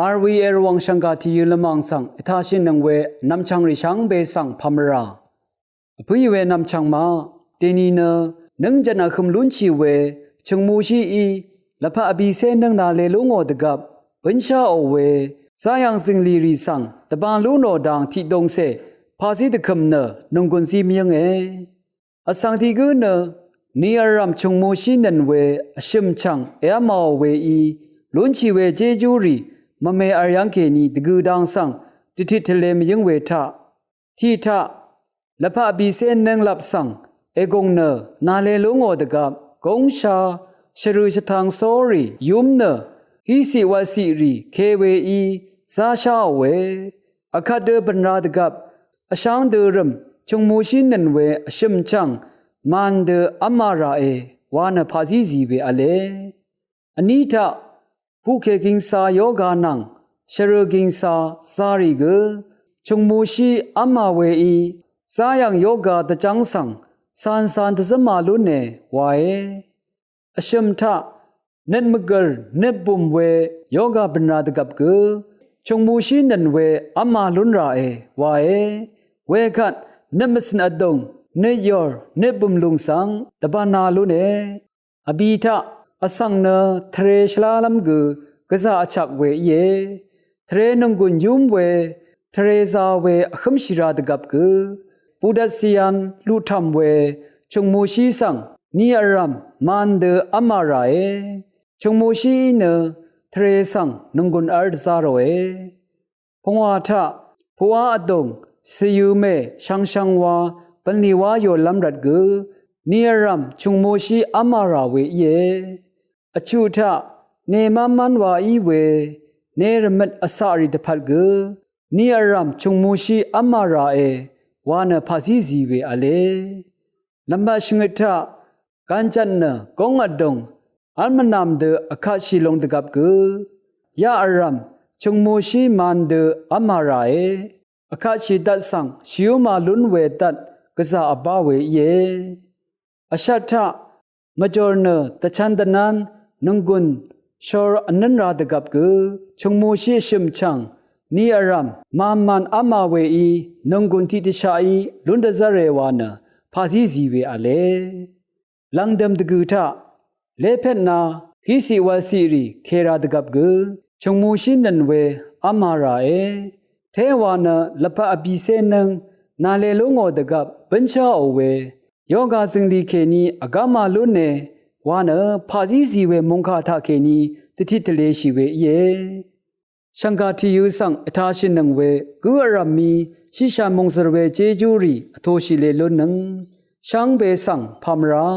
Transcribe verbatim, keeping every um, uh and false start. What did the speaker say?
Arwi erwàng shv̀ngkà tìyø lvmàng svng ètaqshìnøng we nvmchv̀ngrì shvngbe svng pàmvrà. Vpǿì we nvmchv̀ng ma, dèni nø nøngjv̀n vhøm lúnshì we chø̀ngmushíí lvpat vbìcé nøng nàle lú ngò dvgvp bǿnsháò we záyv̀ng zø̀nglìrì svng dvbā lú nò dang tiqdongcè paqzí dvkø̀m nø nònggùn zí mvyǿnge. Vsvng tiq gǿ nø ni vrv̀m chø̀ngmushí nø̀n we vshø̀m chv̀ng èv́māò weí lúnshì we jéjúrì mvme vryv́ng kèní dvgø dang svng dvtit tvle mvyǿng we taq, tiq taq lvpat vbìcé nønglap svng ègùng nø nàle lú ngò dvgvp góngsha shvrø̀ shvtvng sórì yúm nø híciq wvciqrì ke weí zásháò we. Vkvt dø bø̀nra dvgvp vsháng dørø̀m chø̀ngmushí nø̀n we vshø̀m chv̀ng màn dø v́mā ràe wa nø paqzí zì we v̄le. Vní taq puqkè gingsa yoga nvng shvrø̀ gingsa zarì gø chø̀ngmushí v́mā weí záyv̀ng yoga dvjv́ng svng cancan dvzǿmā lúne wae. Vshø̀m taq nøt mvgø̀r nøt bùm we yoga bø̀nra dvgvp gø chø̀ngmushí nø̀n we v́mā lún ràe wae. Wekvt nøt mvcø̀n vdùng nøt yòr nøt bùm lùng svng dvbānā lúne. Vbì taq vsvng nø tvre shvlálv́m gø gvzà vchak we íe. Tvre nònggùn yúm we tvre za we vhǿmshìra dvgvp gø budvt cìyan luqtv̀m we chø̀ngmushí svng ni vrv̀m màn dø v́mā ràe. Chø̀ngmushíí nø tvre svng nònggùn v̄l dvzá ròe. Pungwà taq puqwá vdùng cìyø̄mè shvngshvng wa bv̀nlì wá yòlv́m rvt gø ni vrv̀m chø̀ngmushí v́mā rà we íe. Vchuq taq ne mv́nmv́n wa í we ne rvmøt vcaqrì dvpvt gø ni vrv̀m chø̀ngmushí v́mā ràe wa nø paqzí zì we v̄le. Lvmvt shvngøt taq gvnjvt nø góng vdùng v́l mvnàm dø vkatshì lung dvgvp gø yaq vrv̀m chø̀ngmushí màn dø v́mā ràe. Vkatshì dvt svng shvyúmā lún we dvt gvzà vbá we íe. Vshvt taq mvjòr nø dvchv̄n dvnv́n nònggùn shor vnǿnra dvgvp gø chø̀ngmushí vshø̀m chv̀ng ni vrv̀m màn màn v́mā weí nònggùn tiqdvshaqí lún dvzv́re wa nø paqzí zì we v̄le. Lv̀ngdø̀m dvgø̀ taq lépetna híciq wvciqrì kèra dvgvp gø chø̀ngmushí nø̀n we v́mā ràe. Téwa nø lvpat vbìcé nøng nàle lú ngò dvgvp bǿnsháò we yoga zø̀nglì kèní vgáma lúne wa nø paqzí zì we mòngkà taqkèní dvtit tvleshì we íe. Shv̀ngkà tìyø̄ svng vtashìnøng we gǿ vrv̀m mí shíshà mòngzø̀r we jéjúrì vtōshì le lúnnøng shvngbe svng pàmvrá.